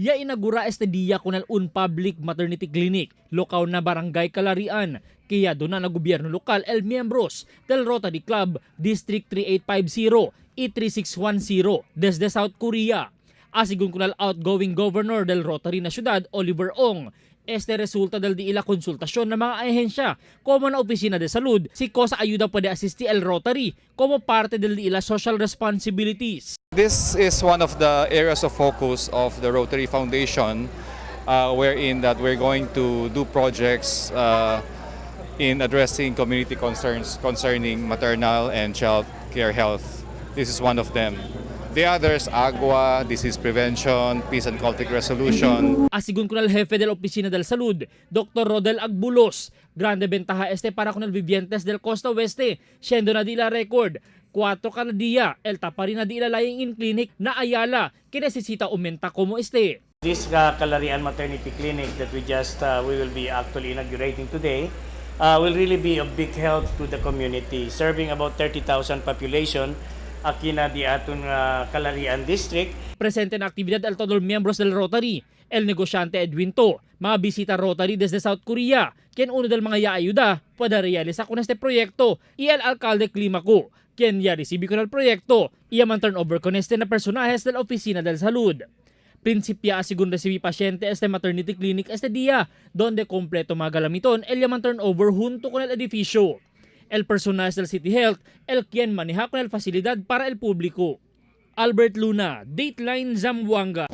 Ya inaugura este día con el un public maternity clinic, local na Barangay Calarian. Kaya doon na gobyerno lokal el miembros del Rotary Club District 3850 y 3610 desde South Korea. Asigun con el outgoing governor del Rotary na syudad, Oliver Ong. Este resulta del di ila konsultasyon ng mga ahensya como na Opisina de Salud si cosa ayuda puede asistir el Rotary como parte del di ila social responsibilities. This is one of the areas of focus of the Rotary Foundation, wherein that we're going to do projects in addressing community concerns concerning maternal and child care health. This is one of them. The others, agua, disease prevention, peace and conflict resolution. Asigun con el jefe de la Opisina del Salud, Dr. Rodel Agbulos. Grande ventaja este para con el vivientes del Costa Oeste, siendo na di la record. 4 cada día, el tapari na di la lying in clinic na Ayala, que necesita aumenta como este. This Calarian Maternity Clinic that we will be actually inaugurating today will really be a big help to the community, serving about 30,000 population akina di aton Calarian District. Presente na actividad al todos miembros del Rotary, el negosyante Edwin To, mga bisita Rotary desde South Korea, quien uno del mga yaayuda pueda realizar con este proyecto, y el alcalde Climaco, quien ya recibe con el proyecto, y man turnover con este na personajes de la Oficina del Salud. Principia sigun recibi pasyente este maternity clinic este día, donde completo mga galamiton el yaman turnover junto con el edificio. El personaje del City Health, el quien maneja con el facilidad para el público. Albert Luna, Dateline Zamboanga.